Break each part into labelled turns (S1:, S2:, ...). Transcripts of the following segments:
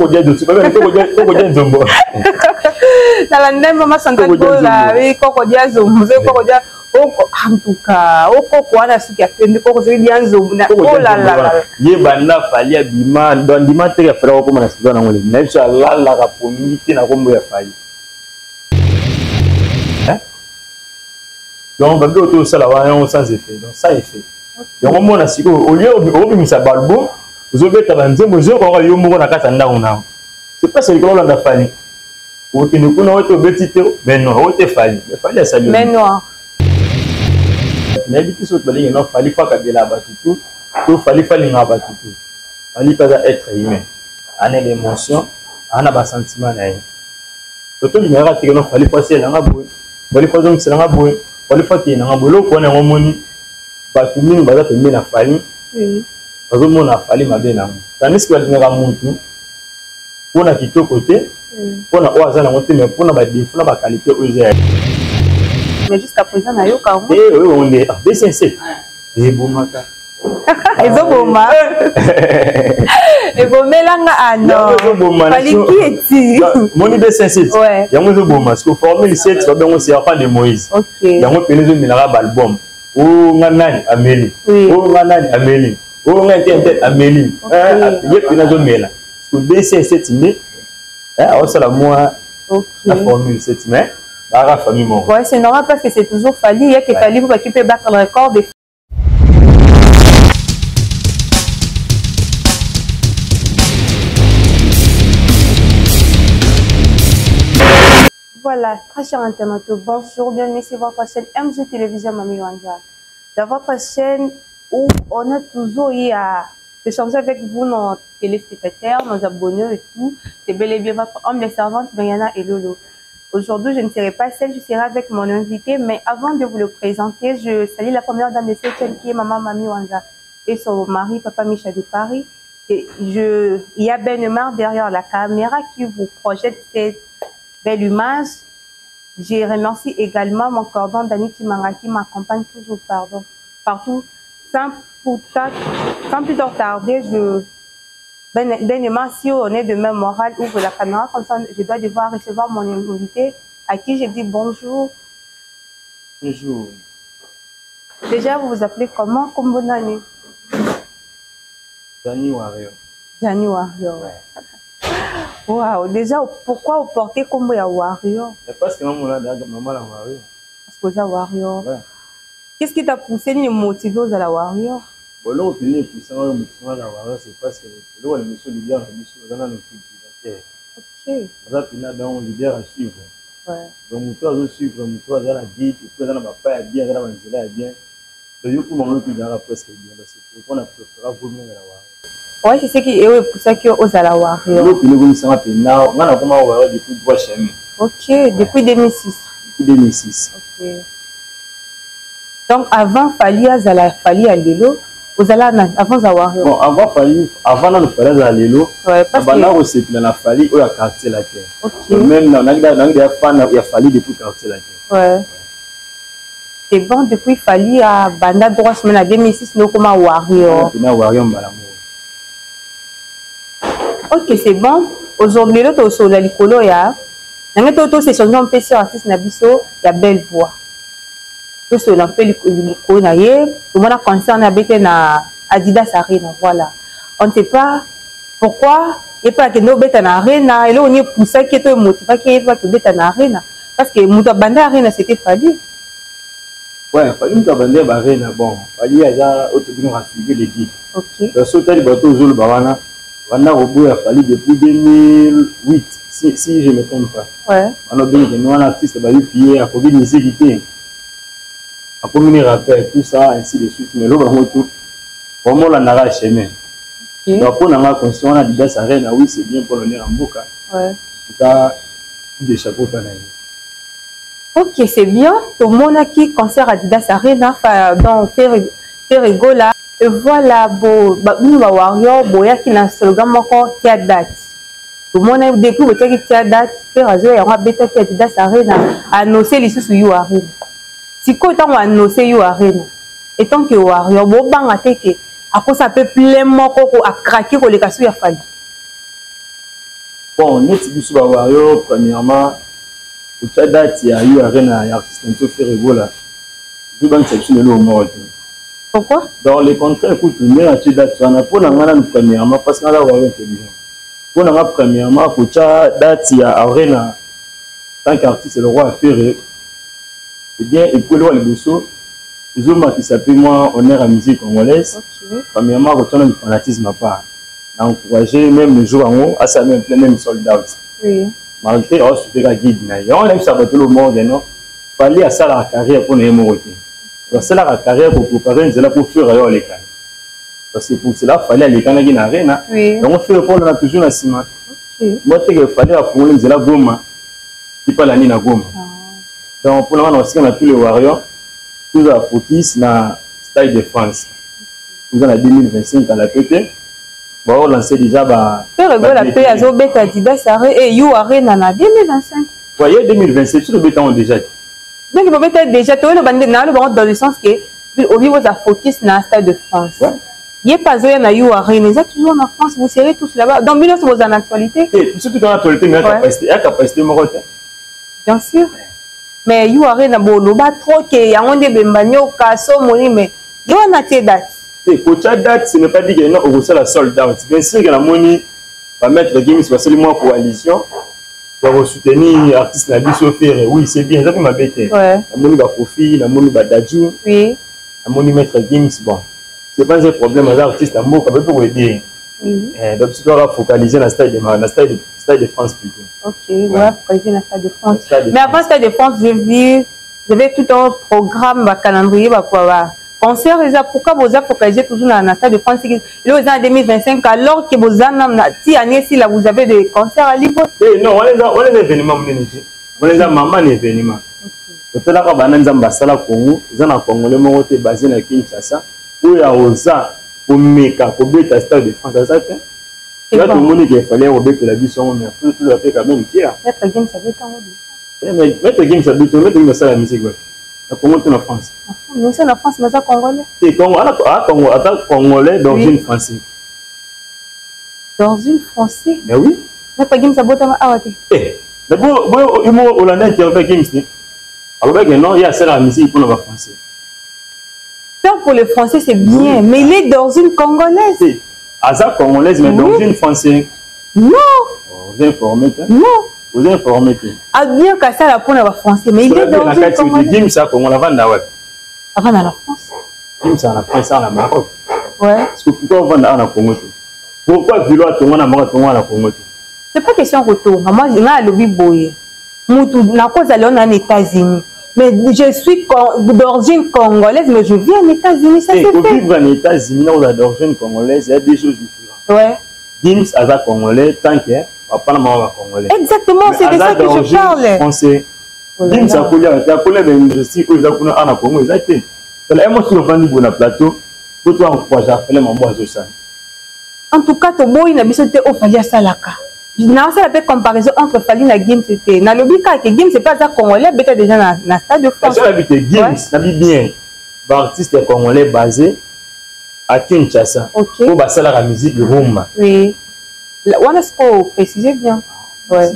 S1: Kokodia nzombo.
S2: Nalanda mama Chantal Bola, oui, kokodia nzombo, soki kokodia en tout cas, okoko wana suki ya pembe, koko soki dia nzombo na oh la la la.
S1: Ye banda Fally abima, donc ndima te ya Fally akokoma na sika nango na biso alalaka pongi te na kombo ya Fally. Hein? Donc babiloko tosala wana yango sans effet, donc sans effet. Yango mona sikoyo au lieu obimisa balbum ozobeta banzembo ozoyoka yo moko na kati ya ndako na c'est pas celui olanda Fally okende kuna oyo te obeti te mais non oyo te Fally mais Fally asali
S2: mais noir
S1: nayebi te soki balingi non Fally fo akabela bato tout to Fally fo alingaka bato tout. Fally mpe aza être humain, ana l'émotion, ana basentiment na ye. Tolingaka te no Fally fo asalela nga boye, Fally fo azongisela nga boye, Fally fo akende na nga boye. Eloko wana yango omoni bato mingi baza pembeni na Fally bazomona Fally mabe nango, tandis que balingaka mutu mpona kitoko te, mpona oyo aza nango te, mais mpona badefo na bakalite oyo eza ya
S2: Mais jusqu'à présent nayoka yango.
S1: Oyo nde B57 ebomaka.
S2: Ezoboma, ebomelanga. Ah non, Fally eti
S1: moni B57 yango ezoboma parce que formule 7 babengo serpent de Moïse. Yango pene ezomelaka baalbum oyo nga nani ameli, oyo nga nani ameli, oyo nga nte nte ameli, ye pene azomela parce que B57 nde aosala mwa la formule 7, mais baka famille moko.
S2: Ouais, c'est normal parce que c'est toujours Fally. Il y a que Fally pour qui peut battre le record des Voilà, très chers internautes, bonjour, bienvenue sur votre chaîne MG Télévision Mami Wanja. Dans votre chaîne où on a toujours eu à échanger avec vous, nos téléspectateurs, nos abonnés et tout. C'est bel et bien votre homme de servante, Mariana et Lolo. Aujourd'hui, je ne serai pas seule, je serai avec mon invité, mais avant de vous le présenter, je salue la première dame de cette chaîne qui est Maman Mami Wanja et son mari, Papa Micha de Paris. Et il y a Ben Omar derrière la caméra qui vous projette cette belle image. Je remercie également mon cordon Dani Timanga qui m'accompagne toujours partout. Sans plus tarder, Ben Omar, si on est de même morale, ouvre la caméra, comme ça je dois devoir recevoir mon invité à qui je dis bonjour.
S1: Bonjour.
S2: Déjà, vous vous appelez comment? Comme bonne année?
S1: Dani Warrior.
S2: Dani Warrior.
S1: Ouais.
S2: Wow. Déjà, pourquoi vous portez comme Warrior?
S1: Parce que maman la Warrior.
S2: Parce que vous êtes Warrior.
S1: Ouais.
S2: Qu'est-ce qui t'a poussé, ni motivé à la Warrior?
S1: Bon, là, on peut pousser à la Warrior, c'est parce que là, le monsieur leader, le monsieur, on a nos cultivateurs.
S2: Ok.
S1: On a un leader à suivre.
S2: Ouais.
S1: Donc, on doit suivre, on doit la guide, on doit la papa bien, on doit la bien. Donc, du coup, on doit presque bien. C'est pourquoi on a préféré vous mettre la Warrior.
S2: Ouais, c'est ce qui est pour ça que aux à la Warrior.
S1: Donc, nous sommes là, on a commencé à Warrior depuis 3 chemins.
S2: Ok, depuis 2006.
S1: Depuis 2006.
S2: Ok. Donc, avant Fally azala Fally à Lelo, aux ala avant za Warrior.
S1: Bon, avant Fally, avant non Fally azala Lelo.
S2: Ouais, parce que
S1: avant aussi na Fally au quartier la terre.
S2: Ok.
S1: Même na na na fan ya Fally depuis quartier la terre.
S2: Ouais. C'est bon depuis Fally à banda droit semaine à 2006 nous comme Warrior.
S1: Na Warrior mbala mo.
S2: Ok, c'est bon. Aujourd'hui là to so la likolo ya. Nanga to to s'échanger un peu sur artiste na biso ya belle voix. Tout ce qu'on fait likolo na ye, tout le monde a concert avec na Adidas Arena, voilà. On ne sait pas pourquoi il pas que nous beta na Arena et là on est poussé qui est motivé qui est pas que beta na Arena parce que muto banda Arena c'était Fally.
S1: Ouais, Fally muto banda Arena, bon, Fally aza auto bien suivi les guides.
S2: OK.
S1: Parce que tel bateau zolo bawana banda robo ya Fally depuis 2008 si je me trompe pas.
S2: Ouais.
S1: On a bien que nous un artiste ba yupier à kobi musique té. A combien rappel tout ça ainsi de suite mais là on tout vraiment la nara chemin.
S2: Okay.
S1: Donc on a conscient on a Adidas Arena, oui c'est bien pour l'honneur en Mboka.
S2: Ouais.
S1: En tout cas des chapeaux pas naïf.
S2: OK, c'est bien. Tout le monde qui concert Adidas Arena dans Ferregola. Et voilà bo ba nous ba Warrior boya qui na slogan moko tia date. Tout le monde depuis boya qui tia date faire azo ya beta qui Adidas Arena annoncer les sous You Arena. Si ko tant annoncer You Arena et tant que Warrior bo banga te que à cause ça peut plein moko ko a craquer ko le kasu ya Fally.
S1: Bon, neti biso bawario, premièrement kotya date ya U Arena ya artiste na biso Ferre Gola ezobangisa biso lelo moko te.
S2: Pourquoi?
S1: Dans le contraire kutu, ndenge atie date wana, mpo na ngai nanu premièrement, parce que nga aza wario intelligent, mpo na nga premièrement kotya date ya Arena tant qu'artiste le roi Ferre, eh bien ekweli wa liboso ezomatisa mpe mwa honneur ya musique congolaise. Premièrement kotya nanu fanatisme à part na encourager même le jour yango asala même plein, même sold out. Malgré aosupeka guide na ye, yango nayebisa bato le monde no Fally asalaka carrière mpo na ye moko te, asalaka carrière koprépare nzela mpo Ferre yo alekana, parce que pour cela Fally alekanaki na Arena. Yango Ferre mpo olanda toujours na nsima mwa teke Fally afungoli nzela Goma tipalani na Goma. Donc mpona wana osika na tous les warriors tozala focus na Stade de France, toza na 2025 kala pe te, baolancer déjà ba
S2: Ferre Gola mpe azobeta Adidas et U Arena na 2025.
S1: Voyez, 2027 biso tobeta yango déjà te.
S2: Donc bobeta déjà, toyoloba nde naloba yango dans le sens que obi boza focus na Stade de France. Ye mpe azoya na U Arena, eza toujours na France, vous serez tous là-bas, donc bino nyonso boza na actualité.
S1: Te, biso tout na actualité, mais ya capacité moko te.
S2: Bien sûr, mais U Arena boloba trop ke yango nde bemba nyoka so moni, mais ye wana tie date.
S1: Te, kotya date, ce n'est pas dit que non okosala sold out. Bien sûr ke namoni bamaître Gims basali mwa coalition ya kosoutenir artiste na biso Ferre. Oui, c'est bien, eza mpe mabe te. Namoni baKoffi, namoni baDadju, namoni maître Gims. Bon, c'est pas un problème, aza artiste ya mboka, bape koaider. Donc biso toaka focaliser na stade de France plutôt.
S2: Ok, ouais, focaliser na Stade de France. Stade de Mais avant Stade de France, j'ai vu vous avez tout un programme, ba calendrier, ba quoi, ba concert eza. Pourquoi boza focaliser toujours na Stade de France lelo eza na 2025, alors que boza na ti année si là vous avez des concerts à Libo?
S1: Eh non, wana eza événement monene te, wana eza mama na événement. Totalaka bana Nzambe asala Congo, eza na Congolais moko te basé na Kinshasa oyo aoza komeka kobeta Stade de France, aza te. Ya tomoni ke efale kobetela biso yango, mais tozala mpe quand même fier.
S2: Maître Gims abeta yango.
S1: Maître Gims abeti. Maître Gims asala musique wapi? Na Congo to na France?
S2: Mais na France, mais aza congolais.
S1: Te, Congo Congo, ata congolais d'origine français.
S2: D'origine français?
S1: Mais oui.
S2: Maître Gims abotama awa te.
S1: Eh, mais bo yo moko olanda interview Gims te, alobaki non, ye asalaka musique mpona bafrançais.
S2: Faire pour le français, c'est bien, mais il est d'origine congolaise.
S1: Si. Aza congolaise, mais d'origine française.
S2: Non.
S1: Vous informé te?
S2: Non.
S1: Vous informé te?
S2: Ah, bien qu'asala pour le français, mais il est d'origine congolaise.
S1: Gims a Congo, avanda wapi?
S2: Avant na France.
S1: Gims na France, na Maroc.
S2: Ouais.
S1: Parce que pourquoi ovanda na Congo te? Pourquoi vilo atonga na Maroc, atonga na Congo te?
S2: C'est pas question kotonga. Moi, nga alobi boye. Mutu nakozala na États-Unis. Mais je suis d'origine congolaise, mais je vis en États-Unis, ça
S1: c'est
S2: fait.
S1: Vivre en États-Unis, on a d'origine congolaise, il y a des choses différentes. Gims aza congolais tant que papa na mama ba congolais.
S2: Exactement, c'est de ça que je parle.
S1: Français. Gims akolia te, akolia ba université oyo eza kuna na Congo eza te. Tala ye mosusu ovandi boye na plateau po to encourage afele mambo azosala.
S2: En tout cas, toboyi na biso te oyo Fally asalaka. Naosala mpe comparaison entre Fally na Gims te. Nalobi kaka ke Gims mpe aza congolais, abeta déjà na Stade de France.
S1: Nabi te Gims, nabi bien baartiste congolais basé à Kinshasa oyo basalaka musique rumba.
S2: Oui, wana sikoyo préciser bien. Ouais,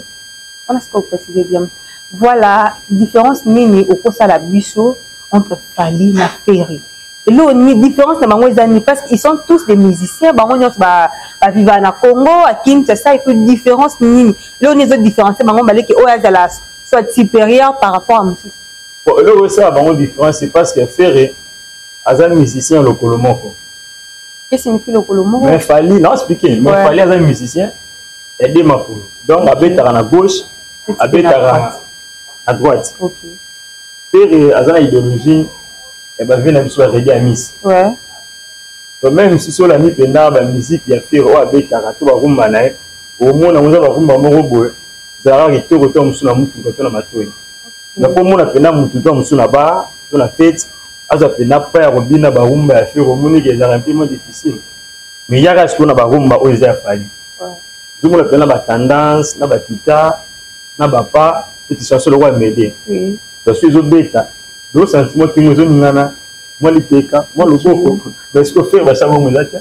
S2: wana sikoyo préciser bien. Voilà, différence nini okosala biso entre Fally na Ferre? Eloko ni différence na bango eza nini? Parce qu'ils sont tous des musiciens, bango nyonso bavivaka na Congo, à Kinshasa. Et puis différence nini, eloko nini ezodifférencier bango baleki, oyo azala soit supérieur par rapport à mosusu?
S1: Bon, eloko esala bango différence, c'est parce que Ferre aza musicien lokolo moko.
S2: Qu'est-ce signifie lokolo moko?
S1: Mais Fally, na expliquer, mais Fally aza musicien ya deux makolo, donc abetaka na gauche, abetaka na droite. Ferre aza na idéologie ya bavieux na biso, baReddy Amisi. Donc même si solami mpenza bamusique ya Ferre oyo abetaka to barumba na ye, omona yango eza barumba moko boye ezalaka kitoko to mosusu na mutuka to na matoi, mais mpo omona mpenza mutu to mosusu na bar to na fete azwa mpenza pa ya kobina barumba ya Ferre, omoniki ezalaka mpe mwa difficile. Mais yaka sikoyo na barumba oyo eza ya Fally, ozomona mpenza batendance na bakita na bapa eti chanson lokola Mede parce ezobeta do sentiment kingo ezoningana, mwa lipeka, mwa loboko. Mais sikoyo Ferre basala bongo eza te.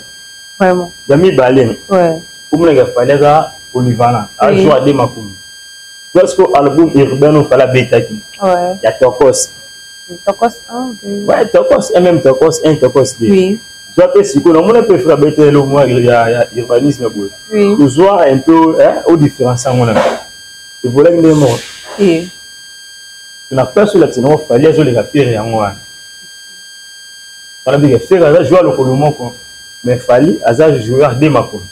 S2: Vraiment.
S1: Ya mibale, omonaka Fally aza Polyvalent, ajoue ade makolo. Parce que album urbain oyo Fally abetaki ya Tokos.
S2: Tokos 1, 2.
S1: Ouais, Tokos 1 même Tokos 1, Tokos 2.
S2: Oui.
S1: Zwa mpe sikoyo namona mpe frère abeteli mwa ya urbanisme boye.
S2: Oui.
S1: Tozwa un peu hein, o différence yango na evolaki ndenge moko.
S2: Oui.
S1: Na place oyo lakisa nango Fally azoleka pire yango wana. Wana bika Ferre aza joueur lokolo moko mais Fally aza joueur de makolo.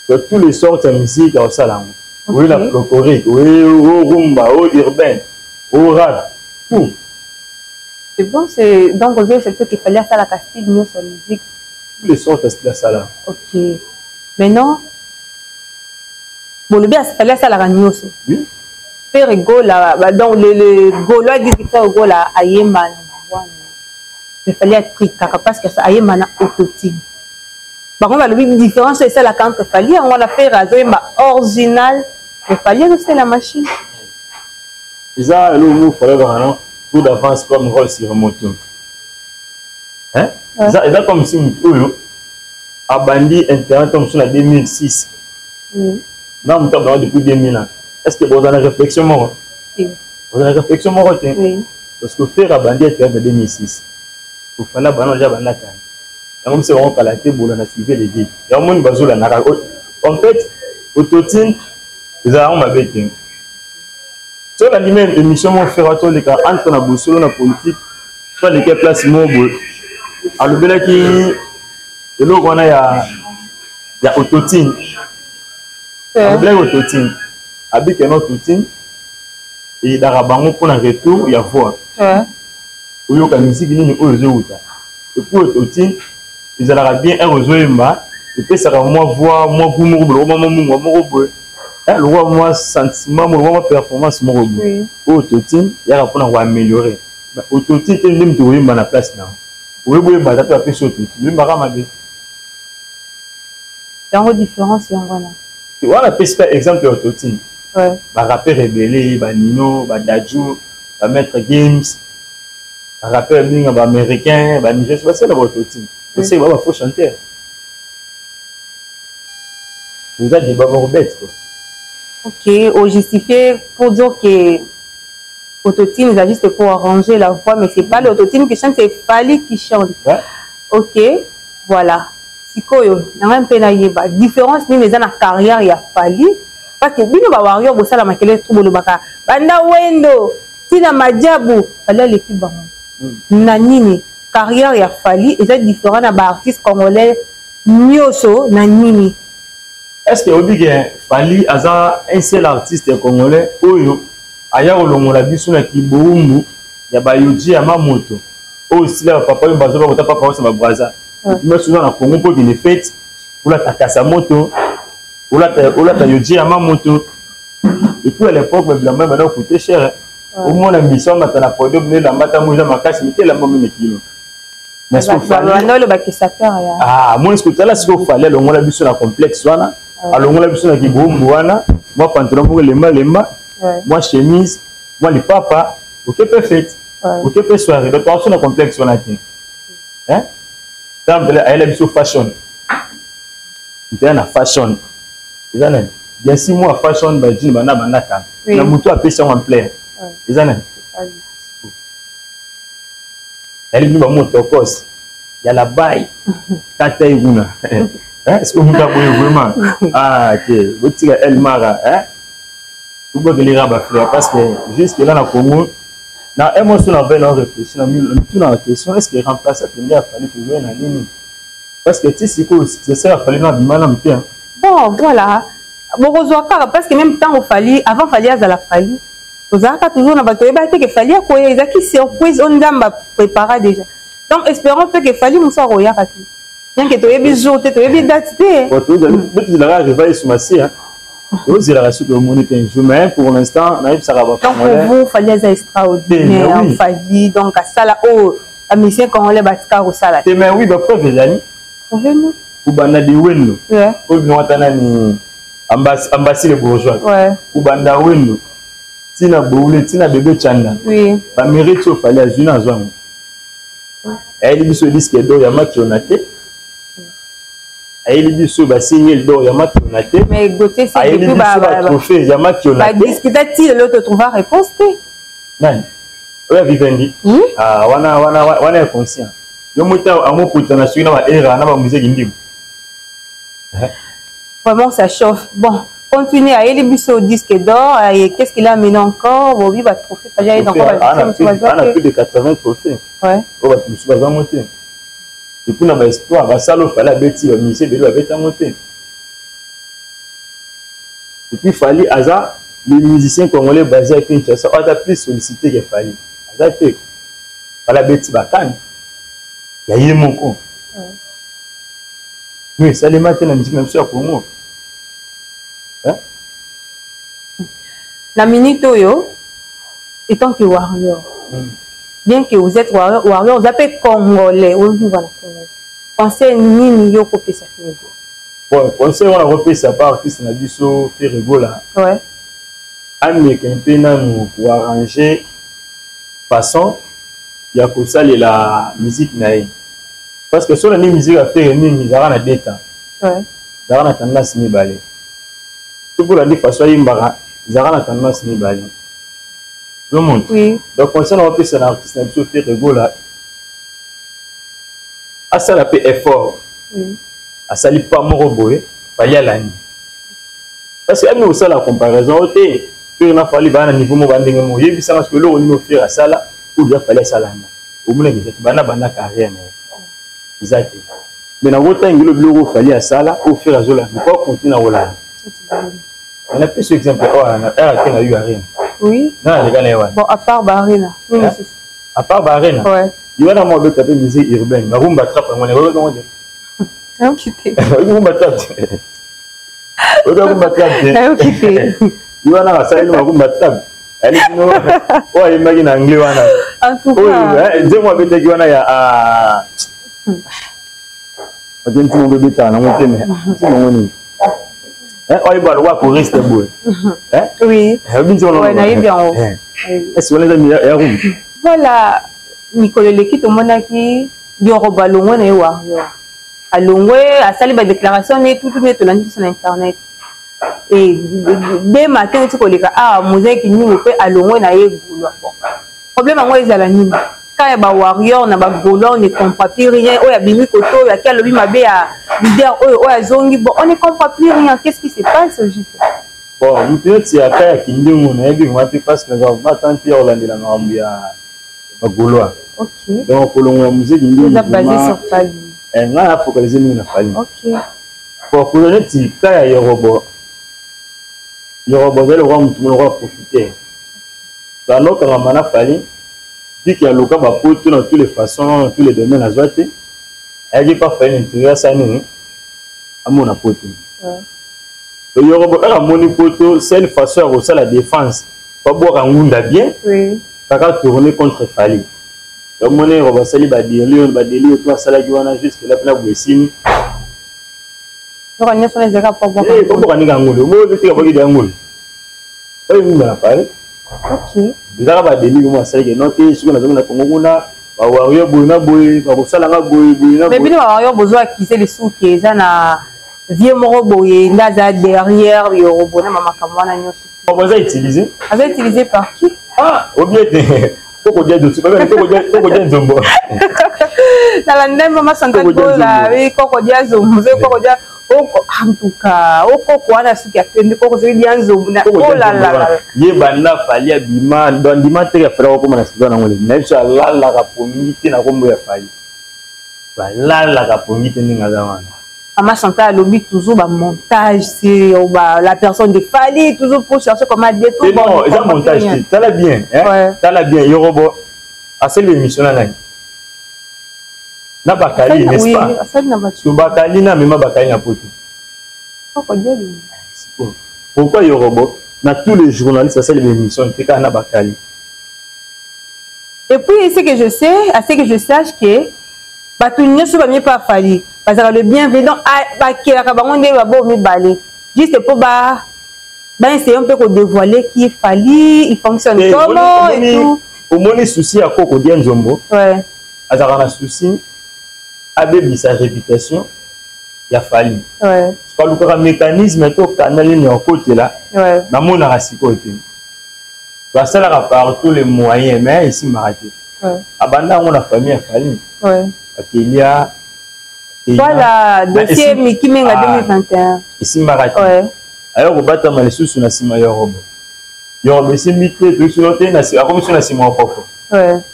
S1: Donc tous les sortes ya musique akosala yango. Oye na folklorique, oye o rumba, o urbain, o rap, tout.
S2: C'est bon, c'est donc ozo c'est que Fally asalaka style nyonso ya musique.
S1: Tous les sortes ya style asala.
S2: OK. Maintenant bolobi Fally asalaka nyonso.
S1: Oui.
S2: Ferre Gola, donc le Gaulois dit que Ferre Gola ayemba na voix. Mais Fally atrikaka parce que ayemba na autotune. Bango balobi différence oyo esalaka entre Fally yango wana Ferre azoyemba original, mais Fally azosala machine.
S1: Eza eloko moko Fally alobaka non, coup d'avance comme rôle sur moto. Hein? Eza eza comme si moto oyo abandi internet mosusu na 2006. Na moto abanda depuis 2000 ans. Est-ce que bozala na réflexion moko? Bozala na réflexion moko te? Parce que Ferre abandi internet na 2006. Fally abanda déjà banda kala. Yango biso bango kala te bola na suivez le guide. Yango moni bazolandaka. En fait, autotune ezala yango mabe te. So olandi même émission moko Ferre atoleka entre na bosolo na politique, so aleki place moko boye alobelaki eloko wana ya autotune. Alobelaki autotune, abiki na autotune eyedaka bango mpona retour ya voix. Oyoka musique nini oyo ezowuta. Et puis autotune ezalaka bien heure ozoyemba, epesaka mwa voix, mwa goût moko boye, lokola mwa mungwa moko boye, lokola mwa sentiment moko, lokola mwa performance moko boye. Oyo autotune eyaka mpona koaméliorer. Mais autotune te nde moto okoyemba na place na yo. Oyebi oyemba ata mpe bapesi autotune, oyembaka mabe.
S2: Yango différence yango wana.
S1: Wana apesi mpe exemple ya autotune. Ba rappeurs ebele, ba Nino, ba Dadju, ba Maître Gims, ba rappeurs mingi ba américains, ba Nigériens, basala ba autotune. Oseki ba ba faux chanteur. Eza débat moko bête quoi.
S2: OK, au justifier pour dire que autotune c'est juste pour arranger la voix, mais c'est pas l'autotune qui chante, c'est Fally qui chante. OK, voilà. Sikoyo, nanga mpe nayeba différence nini eza na carrière ya Fally, parce que bino ba warrior bosala makelele trop, bolobaka banda wendo tina majabu, Fally aleki bango. Na nini carrière ya Fally eza différent na ba artistes congolais nyonso na nini?
S1: Est-ce que oyebi ke Fally aza un seul artiste congolais oyo aya kolongola biso na kibowumbu ya bayoji ya mamoto oyo sila ba papa oyo bazoba kota papa oyo ba braza. Mais souvent na Congo po kende fête olata kasa moto, olata yoji ya mamoto. Et puis à l'époque ba bilamba ba coûter cher. Au moins la mission mata na podium ne lamba ta moja makasi mais lamba meme kilo. Mais ce qu'il fallait
S2: Ba ba ba sapeur ya.
S1: Ah, moi ce que tala ce qu'il fallait longola biso na complexe wana. Alongola biso na kibombo wana, moi pantalon moko lemba lemba, moi chemise, moi les papa, OK pe fête. OK pe soirée. Donc on na complexe wana te. Hein? Tant ayela biso fashion. Ntina na fashion. Eza nani? Bien si moi fashion ba jean bana bana kala. Na mutu apesa en plein. Eza nani? Yali bino ba motokos ya la baille kata kuna. Est-ce que muta boye vraiment? Ah OK, botika El Mara, hein? Tubwakelera ba frère parce que jusque là na Congo na émotion na ben on réfléchit na tout na question, est-ce que remplacer pende a fallu toujours na nini? Parce que ti siko c'est ça a fallu na bimana mpe.
S2: Bon, voilà. Bokozwa kaka parce que même temps Fally, avant Fally azala Fally. Tozalaka toujours na bato oyeba te ke Fally akoya, ezalaki surprise oyo Nzambe aprépara déjà. Donc espérons mpe ke Fally mosu akoyaka te. Bien que toyebi jour te, toyebi date te.
S1: Bon, tozelaka arriva Yesu Masiya. Tozelaka soki omoni te un jour, mais pour l'instant nayebisaka ba
S2: Donc pour vous, Fally aza extraordinaire, Fally donc asala oyo ba musiciens congolais batika kosala.
S1: Te mais oui, ba preuve ezali.
S2: Prouvez-nous.
S1: Kubanda de Wendo. Oyo bino ata nani Ambassi le bourgeois. Kubanda Wendo. Tina Boule, Tina bébé Chanda. Ba mérite oyo Fally azwi na azwango. Ayeli biso disque d'or ya Makiona te. Ayeli biso basingle d'or ya Makiona te.
S2: Mais Gauthier, c'est
S1: ayeli
S2: depuis
S1: biso batrophée ya Makiona te.
S2: Badiscuta ti lelo totrouva réponse te.
S1: Nani oyo Vivendi?
S2: Oui.
S1: Ah, wana wana wana inconscient. Yo moto amokuta na soki na baera na bamusiki ndimo.
S2: Vraiment, ça chauffe. Bon, continue. Ayeli biso disque d'or. Et qu'est-ce qu'il a amené encore? Bobi ba trophée. Pas encore
S1: ba Ana plus de 80 trophées. Oyo bato mosusu bazwango te. Et puis na ba espoir basala oyo Fally abeti, ba musicien ebele babeti yango te. Et puis Fally aza le musicien congolais basé à Kinshasa oyo aza plus sollicité que Fally aza te. Fally abeti bakani ya ye moko no esalema te na musique na biso ya Congo.
S2: Na minute oyo, étant que warrior, bien que vous êtes warrior, warrior oza mpe congolais, ovivre na Congo, conseil nini yo kopesa Ferre?
S1: Bon, conseil wana kopesa pa artiste na biso Ferre Gola, ameka mpe nanu koarrange façon ya kosalela musique na ye, parce que so na nde musique ya Ferre mingi ezalaka na deux temps, ezalaka na tendance mibale. Soki olandi façon ayimbaka, ezalaka na tendance mibale. Ozomona? Donc conseil na kopesa na artiste na biso Ferre Gola, asala mpe effort. Asali pa moko boye, Fally alandi, parce que ami kosala comparaison oyo te. Ferre na Fally baa na niveau moko, bandenge moko. Yebisanga soki eloko nini Ferre asala oyo deja Fally asala nga omonaki eza te. Banda banda carrière na ye eza te, mais nakotangela biloko oyo Fally asala oyo Ferre azolanda po akontinue na kolanda. Napesi exemple oyo na rt na U Arena. Na aleka na ye wana.
S2: Bon, à part baarena, nini lisusu?
S1: À part baarena,
S2: Ouais.
S1: Ye wana mwa abeta mpe musique urbaine, barumba trap yango wana, oyoki te?
S2: Nayoki te.
S1: Oyoki rumba trap te? Oyoki rumba trap te?
S2: Nayoki te.
S1: Ye wana asaleli barumba trap, ayeli bino oyo ayembaki na anglais wana.
S2: En tout
S1: oyo
S2: cas,
S1: nzembo abetaki wana ya ate ntina ngo ebetaka nango te, mais ntina ngo nini? Oyeba lokola choriste boye.
S2: Oui.
S1: Oyebi nzembo?
S2: Ouais, nayebi yango.
S1: Ese wana eza ya rumba.
S2: Voilà, mikolo eleki tomonaki Yorobo alongwe na ye warrior, alongwe, asali badéclaration ne tutu ne tolandi biso na internet. Et de matin oti koleka awa, Mozeki nini mpe alongwe na ye Gaulois. Bon, problème yango ezala nini? Ka ya bawarrior na bagaulois, on ne comprend plus rien. Oyo abimi kote oyo, aki alobi mabe ya leader oyo, oyo azongi. Bon, on ne comprend plus rien. Qu'est-ce qui se passe au juste?
S1: Bon, moto neti ata ya Kindingu, nayebi vraiment te, parce que nazala vraiment temps te ya kolandela makambo ya bagaulois. Donc kolongola Muzeki Ndingu,
S2: eza basé sur Fally.
S1: Ngai na focalise mingi na Fally. Bon, kozwa neti ka ya Yorobo, Yorobo azali lokola motu moko lokola profiteur, banokangama na Fally dike aloka bapoto na tous les façons, na tous les domaines. Azwa te, ayaki pa Fally na intérieur, asala nini? Amona poto. Yorobo kaka amoni poto, seule façon ya kosala défense, babwaka ngunda bien, kaka tourner contre Fally. Omoni Yorobo asali badélire, badélire to asalaki wana jusque là mpena boye esili.
S2: Nzoka nyonso wana ezalaka po abwaka.
S1: Babwaka ndenge ya ngulu, omoni tika bwaki ya ngulu oyo ngunda na Fally. Ezaka badélire mo asalaki no te. Soki nazongi na Kongo kuna, bawario boye na boye bakosalanga boye boye na
S2: Mais bino bawario bozwa akize lisuki eza na vie moko boye nde aza derrière Yorobo na bamakambo wana nyonso.
S1: Baza utilisé.
S2: Aza utilisé par qui?
S1: Ah, obie te, kokodia dosi, kokodia nzombo.
S2: Nalanda mama Chantal Bola, oui, kokodia nzombo, soki kokodia, en tout cas okoko wana suki ya pembe, koko soki dia nzombo na olalala.
S1: Ye banda Fally abima, donc ndima te ya Fally akokoma na sika nango na biso. Alalaka pongi te na kombo ya Fally, balalaka pongi te ndenge aza wana.
S2: Mama Chantal alobi toujours bamontage, c'est la personne de Fally, toujours pour chercher comment détourner.
S1: Non, eza montage te. Tala bien, hein? Tala bien, Yorobo asali émission na nani? Na Bakali, n'est-ce pas? So Bakali na mema Bakali na poto. Pourquoi Yorobo na tous les journalistes asali émission te, kaka na Bakali?
S2: Et puis ce que je sais, à ce que je sache, que bato nyonso bamie mpe afali bazalaka le bienvenu, donc bakelaka bango nde babo mibale juste mpo ba baessaye mpe kodévoiler qui est Fally, il fonctionne comment et tout.
S1: Omoni souci ya koko dia nzombo, azalaka na souci abebisa réputation. Ya Fally. Soki alukaka mécanisme to canal nini ya kokotela, namonaka sikoyo te. Basalaka par tous les moyens, mais esimbaka te. Abanda yango na famille ya Fally, bakelia.
S2: Voilà, dossier Miki Menga 2021.
S1: Esimbaka te. Ayo kobatama lisusu na nsima ya robo. Yorobo esimbi te, toyisino te, akomi so na nsima ya kofo.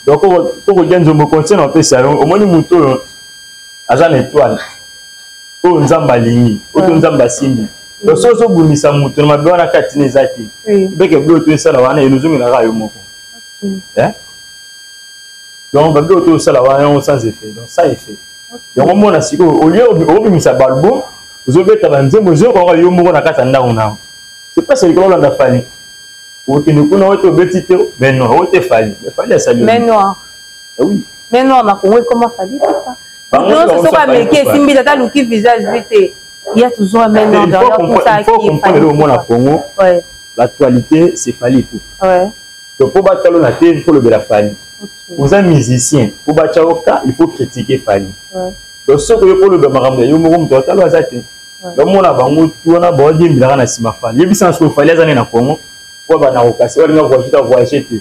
S1: Donc tokodia nzombo conseil na opesa yo, omoni moto oyo aza na étoile oyo Nzambe alingi, oyo to Nzambe asimbi. Donc soki ozobundisa moto na mabe wana, kati na eza te beke biloko to esala wana elozongelaka yo moko. Donc babiloko to osala wana yango sans effet, donc sans effet yango mona sikoyo au lieu obimisa balbum, ozobeta banzembo, ezoyoka yo moko na kati ya ndako na yo. C'est pas celui olanda Fally, okende kuna oyo te, obeti te, mais non, oyo te Fally, mais Fally asali.
S2: Mais noir.
S1: Oui.
S2: Mais noir na Congo ekoma Fally. Nyonso soki ameki esimbi, tata aluki visage lui te, il y a toujours un main noir derrière tout ça.
S1: Il faut comprendre le mot na Congo. L'actualité, c'est Fally Ipupa. Donc po batalo na te, il faut lobela Fally. Oza musicien, po batya oka, il faut critiquer Fally. Donc soki oyo po loba makambo ya yo moko, moto atalo aza te. Bamona bango tu wana baodiembelaka na nsima Fally. Yebisa na soki Fally aza nde na Congo po bana kokasi oyo alinga voyage te, voyage te,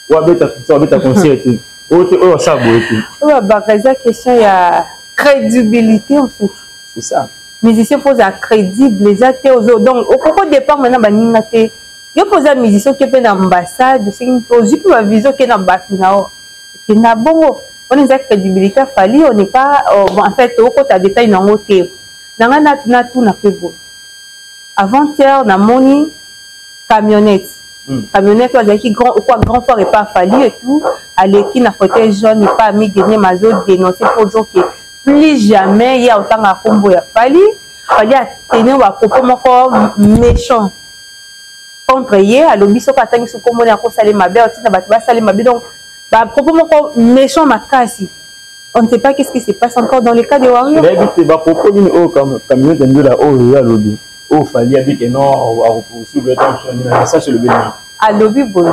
S1: oyo abeta, abeta concert te, oyo te, oyo asala boye te.
S2: Oyo babaka eza question ya crédibilité en fait.
S1: C'est ça.
S2: Musicien faut ozala crédible, eza te ozo, donc okoko départ maintenant baninga te. Yo mpo oza musicien, oke mpe na ambassade, osengi mpe, ozwi mpe bavisa, oke na bato na yo, okenda bongo, wana eza crédibilité ya Fally. On n'est pas bon, en fait okota détail nango te. Na ngai natuna mpe boye: avant-hier namoni camionnette, camionnette oyo azalaki grand quoi, grand fort epa Fally et tout, aleki na fauteuil jaune epa Amigenie, mazo dénoncer mpo ozoke plus jamais ye aotanga nkombo ya Fally. Fally atenir bapropos moko méchant contre ye, alobi soki atangi soki komoni akosala mabe, atinda bato basala mabe. Donc bapropos moko méchant makasi. On ne sait pas qu'est-ce qui se passe encore dans le cas de Warrior.
S1: Nayebi te bapropos nini oyo camionnette ndola oyo ye alobi, oyo Fally abike non, akopoursuivre na sasi, olobi nini?
S2: Alobi boye: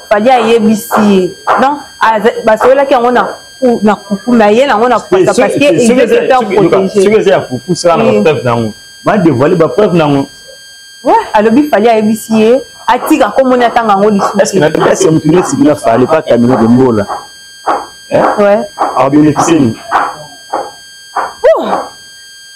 S2: Fally ayebisi ye, donc basololaki yango na kuku, mais aye nango na pwasa parce que il veut se faire protéger.
S1: Soki eza ya kuku, sala na bapreuve nango, badévoile bapreuve nango.
S2: Ouais, alobi Fally ayebisi ye atika komoni atanga yango lisusu.
S1: Est-ce motu neti bina Fally pa camionnette mbola akobénéficie nini?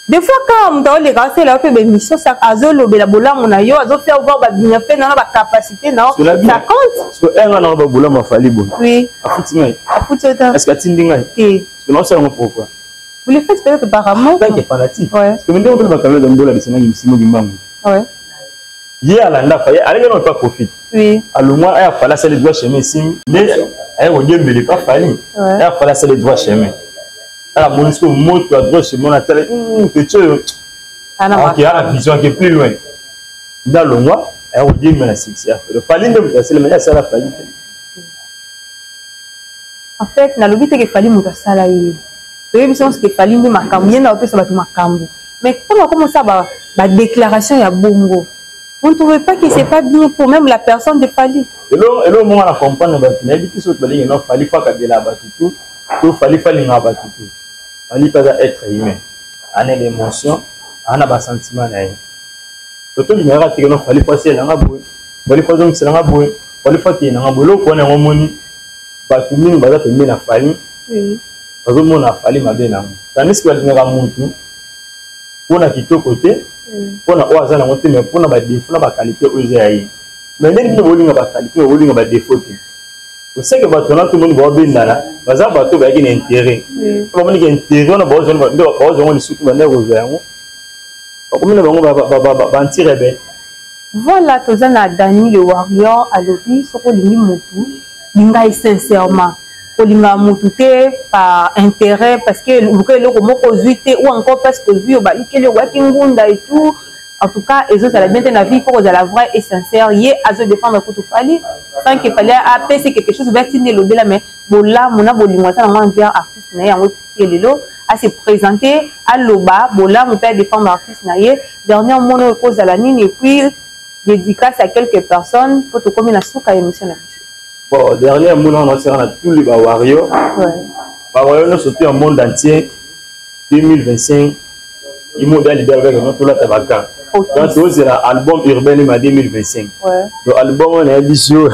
S2: Des fois kaka moto aoleka, asala yo mpe bémission, azolobela bolamu na yo, azofaire voir babienfait na yo na bacapacité na yo, ça compte.
S1: Enga na babolamu afali boye. Afuti ngai?
S2: Afuti yo ta.
S1: Est ce que atindi ngai?
S2: Te.
S1: Naosala yango pourquoi?
S2: Vous le faites peut-être par amour.
S1: Tant que fanatique. Parce que ndenge mpe bakamelo mbola lisenaki misimo kimbangu. Ye alanda Fally, aleki na pas profite. Alongwa, aya Fally asali droit chemin, esimbi nde aye kodiembele pa Fally. Aya Fally asali droit chemin, ala moni sikoyo moto ya droit chemin wana, atala petit oyo, ok, ana vision, ake plus loin, nde alongwa, aya kodiembela na succès ya Fally. Fally nde moto aselema, ye asala Fally te.
S2: En fait, nalobi te ke Fally moto asala ye. Toyebi biso nyonso ke Fally nde makambo, ye nde akopesa bato makambo. Mais ntango akomosala badéclaration ya bongo, vous ne trouvez pas que c'est pas bien pour même la personne de Fally?
S1: Elo monga na comprendre bato, nayebi te soki balingi no Fally faut akabela bato tu to Fally faut alingaka bato tu. Fally mpe aza être humain, ana l'émotion, ana basentiment na ye. To tolingaka teke no Fally faut aselanga boye, Fally faut azongiselanga boye, Fally faut akende nanga boye. Eloko wana yango omoni bato mingi baza pembeni na Fally, bazomona Fally mabe nango, tandis que balingaka mutu mpona kitoko te, mpona oyo aza nango te, mais mpona badéfaut na baqualité oyo eza ya ye. Mais ndenge bino bolinga baqualité, bolinga badéfaut te. Oseke bato wana tomoni baobendana, baza bato bayaki na intérêt, bamoniki intérêt wana, baozwa yango lisusu, bande kozwa yango, bakomi na bango baanti-rebelle.
S2: Voilà, toza na Dani le Warrior, alobi soki olingi motu, linga ye sincèrement, kolinga motu te par intérêt, parce que luka eloko moko ozwi te, ou encore parce que ozwi obalukeli, owaki ngunda et tout. En tout cas, ezozala bien te na vie. Faut kozala vrai et sincère. Ye azodéfendre kutu Fally sans que Fally apesi quelque chose, batindi elobela, mais bolamu na bolingo aza nango envers artiste na ye, yango epusi lelo ase présenter, aloba bolamu mpe adéfendre artiste na ye. Dernier mot ekozala nini? Et puis dédicace à quelques personnes po tokomi na suka ya émission na biso.
S1: Bon, dernier mot na osera na tous les bawarriors, bawarriors nyonso to ya monde entier, 2025. Imo da leader avec no tolata ba camp. Donc tozela album urbain ma 2025.
S2: Ouais.
S1: Donc album on a biso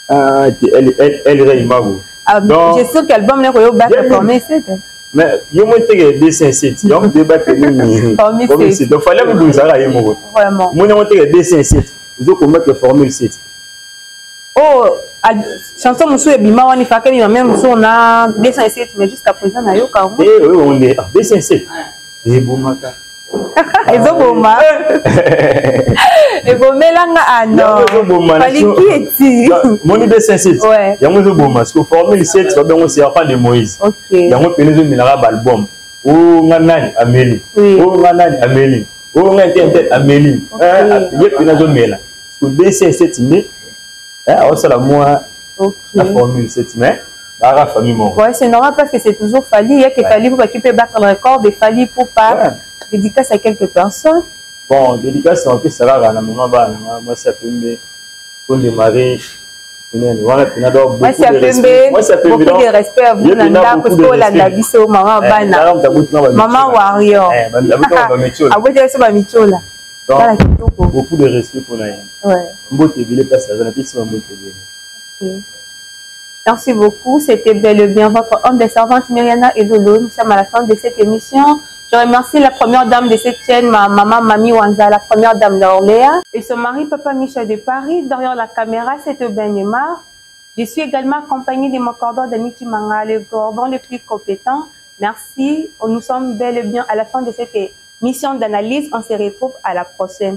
S1: ah el el el rey mago.
S2: Ah, donc, je suis sûr qu'album là koyo battre formé c'est.
S1: Mais yo mo teke 207 yo mo battre nini.
S2: Formé
S1: 7. Donc fallait me bozala ye moko.
S2: Vraiment.
S1: Mo nyango teke 207. Ozo combattre formule 7.
S2: Oh, chanson mosusu ebima wana efaka ebima meme mosusu na 207 mais jusqu'à présent nayoka yango
S1: eh, oyo onde 207 ebomaka
S2: ezoboma ebomelanga
S1: anoaliki
S2: eti
S1: moni 207 yango ezoboma siko formule 7 babengo serpent de moïse yango pene ezomelaka baalbum oyo nga nani ameli oyo nga nani ameli oyo nga nte nte ameli ye pene azomela siko 207 nde aosala mwa na formule 7 mais baka famille moko.
S2: Ouais, c'est normal parce que c'est toujours Fally. Il y a que Fally pour qui peut battre le record de Fally pour pas ouais. Dédicace à quelques personnes.
S1: Bon, dédicace en plus ça va na maman ba na moi ça pembe pour démarrer wana pena donc
S2: beaucoup de respect. Moi ça pembe beaucoup de respect à vous na ndako parce que olanda biso maman bana. Maman warrior.
S1: Eh,
S2: abotela biso ba michola.
S1: Donc, beaucoup de respect pour na ye.
S2: Ouais.
S1: Mbote ebele place aza na pesi mbote ebele.
S2: Merci beaucoup. C'était bel et bien votre homme des servantes Myriana et Lolo. Nous sommes à la fin de cette émission. Je remercie la première dame de cette chaîne, ma maman Mami Wanza, la première dame d'Orléans, et son mari Papa Michel de Paris. Derrière la caméra, c'est Ben Neymar. Je suis également accompagnée de mon cordon d'Aniti Manga, le cordon le plus compétent. Merci. Nous sommes bel et bien à la fin de cette émission d'analyse. On se retrouve à la prochaine.